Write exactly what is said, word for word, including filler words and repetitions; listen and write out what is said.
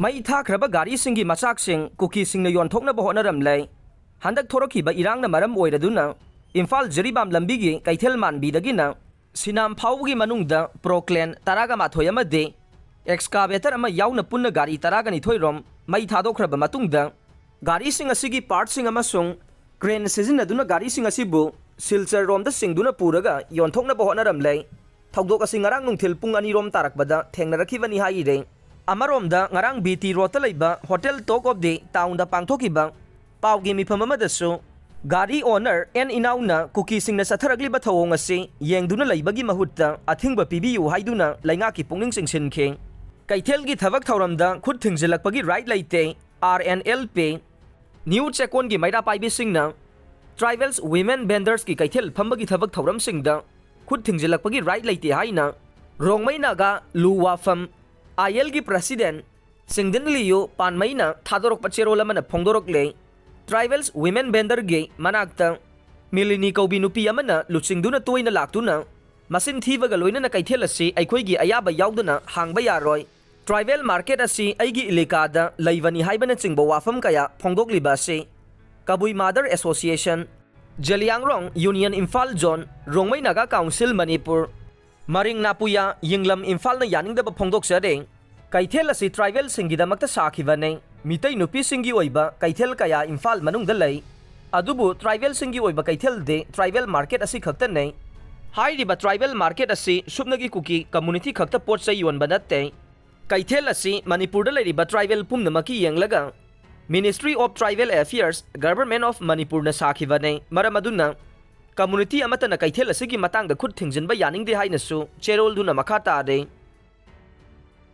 ꯃꯩ ꯊꯥꯈ꯭ꯔꯕ ꯒꯥꯔꯤꯁꯤꯡꯒꯤ ꯃꯆꯥꯛꯁꯤꯡ ꯀꯨꯀꯤꯁꯤꯡꯅ ꯌꯣꯟꯊꯣꯛꯅꯕ ꯍꯣꯠꯅꯔꯝꯂꯦ꯫ ꯍꯟꯗꯛ ꯊꯣꯔꯛꯈꯤꯕ ꯏꯔꯥꯡꯅ ꯃꯔꯝ ꯑꯣꯏꯔꯗꯨꯅ ꯏꯝꯐꯥꯜ ꯖꯤꯔꯤꯕꯥꯝ ꯂꯝꯕꯤꯒꯤ ꯀꯩꯊꯦꯜ ꯃꯥꯟꯕꯤꯗꯒꯤꯅ ꯁꯤꯅꯥꯝ ꯐꯥꯎꯕꯒꯤ ꯃꯅꯨꯡꯗ ꯄ꯭ꯔꯣꯀ꯭ꯂꯦꯟ ꯇꯔꯥꯒ ꯃꯥꯊꯣꯏ ꯑꯃꯗꯤ ꯑꯦꯛꯁꯀꯥꯚꯦꯇꯔ ꯑꯃ ꯌꯥꯎꯅ ꯄꯨꯟꯅ ꯒꯥꯔꯤ ꯇꯔꯥꯒ ꯅꯤꯊꯣꯏ ꯔꯣꯝ ꯃꯩ ꯊꯥꯗꯣꯛꯈ꯭ꯔꯕ ꯃꯇꯨꯡꯗ, ꯒꯥꯔꯤꯁꯤꯡ ꯑꯁꯤꯒꯤ ꯄꯥꯔꯠꯁꯤꯡ ꯑꯃꯁꯨꯡ ꯀ꯭ꯔꯦꯟ ꯁꯤꯖꯤꯟꯅꯗꯨꯅ ꯒꯥꯔꯤꯁꯤꯡ ꯑꯁꯤꯕꯨ ꯁꯤꯜꯆꯔ ꯔꯣꯝꯗ ꯆꯤꯡꯗꯨꯅ ꯄꯨꯔꯒ ꯌꯣꯟꯊꯣꯛꯅꯕ ꯍꯣꯠꯅꯔꯝꯂꯦ꯫ ꯊꯧꯗꯣꯛ ꯑꯁꯤ ꯉꯔꯥꯡ ꯅꯨꯡꯊꯤꯜ ꯄꯨꯡ ꯑꯅꯤ ꯔꯣꯝ ꯇꯥꯔꯛꯄꯗ ꯊꯦꯡꯅꯔꯛꯈꯤꯕꯅꯤ ꯍꯥꯏꯔꯤ꯫ ꯑꯃꯔꯣꯝꯗ, ꯉꯔꯥꯡ ꯕꯤ ꯇꯤ ꯔꯣꯗꯇ ꯂꯩꯕ ꯍꯣꯇꯦꯜ ꯇꯣꯛ ꯑꯣꯐ ꯗꯤ ꯇꯥꯎꯟꯗ ꯄꯥꯡꯊꯣꯛꯈꯤꯕ ꯄꯥꯎꯒꯤ ꯃꯤꯐꯝ ꯑꯃꯗꯁꯨ ꯒꯥꯔꯤ ꯑꯣꯅꯔ ꯑꯦꯟ ꯏꯅꯥꯎꯅ ꯀꯨꯀꯤꯁꯤꯡꯅ ꯆꯠꯊꯔꯛꯂꯤꯕ ꯊꯧꯑꯣꯡ ꯑꯁꯤ ꯌꯦꯡꯗꯨꯅ ꯂꯩꯕꯒꯤ ꯃꯍꯨꯠꯇ ꯑꯊꯤꯡꯕ ꯄꯤꯕꯤꯌꯨ ꯍꯥꯏꯗꯨꯅ ꯂꯩꯉꯥꯛꯀꯤ ꯄꯨꯛꯅꯤꯡ ꯆꯤꯡꯁꯤꯟꯈꯤ꯫ ꯀꯩꯊꯦꯜꯒꯤ ꯊꯕꯛ ꯊꯧꯔꯝꯗ ꯈꯨꯠ ꯊꯤꯡꯖꯤꯜꯂꯛꯄꯒꯤ ꯔꯥꯏꯠ ꯂꯩꯇꯦ, R N L P. New ꯆꯦꯛꯀꯣꯟꯒꯤ ꯃꯩꯔꯥ ꯄꯥꯏꯕꯤꯁꯤꯡꯅ ꯇ꯭ꯔꯥꯏꯕꯦꯜꯁ ꯋꯤꯃꯦꯟ ꯚꯦꯟꯗꯔꯁꯀꯤ ꯀꯩꯊꯦꯜ ꯐꯝꯕꯒꯤ ꯊꯕꯛ ꯊꯧꯔꯝꯁꯤꯡꯗ ꯈꯨꯠ ꯊꯤꯡꯖꯤꯜꯂꯛꯄꯒꯤ ꯔꯥꯏꯠ ꯂꯩꯇꯦ ꯍꯥꯏꯅ ꯔꯣꯡꯃꯩ ꯅꯥꯒꯥ ꯂꯨ ꯋꯥꯐꯝ, ꯑꯥꯏ ꯑꯦꯜꯒꯤ ꯄ꯭ꯔꯁꯤꯗꯦꯟ ꯁꯤꯡꯗꯤꯟ ꯂꯤꯌꯨ ꯄꯥꯟꯃꯩꯅ ꯊꯥꯗꯣꯔꯛꯄ ꯆꯦꯔꯣꯜ ꯑꯃꯅ ꯐꯣꯡꯗꯣꯔꯛꯂꯦ꯫ ꯇ꯭ꯔꯥꯏꯕꯦꯜꯁ ꯋꯤꯃꯦꯟ ꯚꯦꯟꯗꯔꯒꯤ ꯃꯅꯥꯛꯇ ꯃꯤꯂꯤꯅꯤ ꯀꯧꯕꯤ ꯅꯨꯄꯤ ꯑꯃꯅ ꯂꯨꯆꯤꯡꯗꯨꯅ ꯇꯣꯏꯅ ꯂꯥꯛꯇꯨꯅ ꯃꯆꯤꯟ ꯊꯤꯕꯒ ꯂꯣꯏꯅꯅ ꯀꯩꯊꯦꯜ ꯑꯁꯤ ꯑꯩꯈꯣꯏꯒꯤ ꯑꯌꯥꯕ ꯌꯥꯎꯗꯅ ꯍꯥꯡꯕ ꯌꯥꯔꯣꯏ, ꯇ꯭ꯔꯥꯏꯕꯦꯜ ꯃꯥꯔꯀꯦꯠ ꯑꯁꯤ ꯑꯩꯒꯤ ꯏꯂꯤꯀꯥꯗ ꯂꯩꯕꯅꯤ ꯍꯥꯏꯕꯅꯆꯤꯡꯕ ꯋꯥꯐꯝ ꯀꯌꯥ ꯐꯣꯡꯗꯣꯛꯂꯤꯕ ꯑꯁꯤ Kabui mother association, Zeliangrong union Imphal zone, Rongmei Naga council Manipur, Maring Napuya Yinglam ꯏꯝꯐꯥꯜꯅ ꯌꯥꯅꯤꯡꯗꯕ ꯐꯣꯡꯗꯣꯛꯆꯔꯤ꯫ ꯀꯩꯊꯦꯜ ꯑꯁꯤ ꯇ꯭ꯔꯥꯏꯕꯦꯜꯁꯤꯡꯒꯤꯗꯃꯛꯇ ꯁꯥꯈꯤꯕꯅꯤ꯫ ꯃꯤꯇꯩ ꯅꯨꯄꯤꯁꯤꯡꯒꯤ ꯑꯣꯏꯕ ꯀꯩꯊꯦꯜ ꯀꯌꯥ ꯏꯝꯐꯥꯜ ꯃꯅꯨꯡꯗ ꯂꯩ, ꯑꯗꯨꯕꯨ ꯇ꯭ꯔꯥꯏꯕꯦꯜꯁꯤꯡꯒꯤ ꯑꯣꯏꯕ ꯀꯩꯊꯦꯜꯗꯤ ꯇ꯭ꯔꯥꯏꯕꯦꯜ ꯃꯥꯔꯀꯦꯠ ꯑꯁꯤ ꯈꯛꯇꯅꯤ꯫ ꯍꯥꯏꯔꯤꯕ ꯇ꯭ꯔꯥꯏꯕꯦꯜ ꯃꯥꯔꯀꯦꯠ ꯑꯁꯤ ꯁꯨꯞꯅꯒꯤ ꯀꯨꯀꯤ ꯀꯝꯃꯨꯅꯤꯇꯤ ꯈꯛꯇ ꯄꯣꯠ ꯆꯩ ꯌꯣꯟꯕ ꯅꯠꯇꯦ꯫ ꯀꯩꯊꯦꯜ ꯑꯁꯤ ꯃꯅꯤꯄꯨꯔꯗ ꯂꯩꯔꯤꯕ ꯇ꯭ꯔꯥꯏꯕꯦꯜ ꯄꯨꯝꯅꯃꯛꯀꯤ ꯌꯦꯡꯂꯒ Ministry of Tribal Affairs, Government of ꯃꯅꯤꯄꯨꯔꯅ ꯁꯥꯈꯤꯕꯅꯤ꯫ ꯃꯔꯝ ꯑꯗꯨꯅ ꯀꯝꯃꯨꯅꯤꯇꯤ ꯑꯃꯠꯇꯅ ꯀꯩꯊꯦꯜ ꯑꯁꯤꯒꯤ ꯃꯇꯥꯡꯗ ꯈꯨꯠ ꯊꯤꯡꯖꯤꯟꯕ ꯌꯥꯅꯤꯡꯗꯦ ꯍꯥꯏꯅꯁꯨ ꯆꯦꯔꯣꯜꯗꯨꯅ ꯃꯈꯥ ꯇꯥꯔꯦ꯫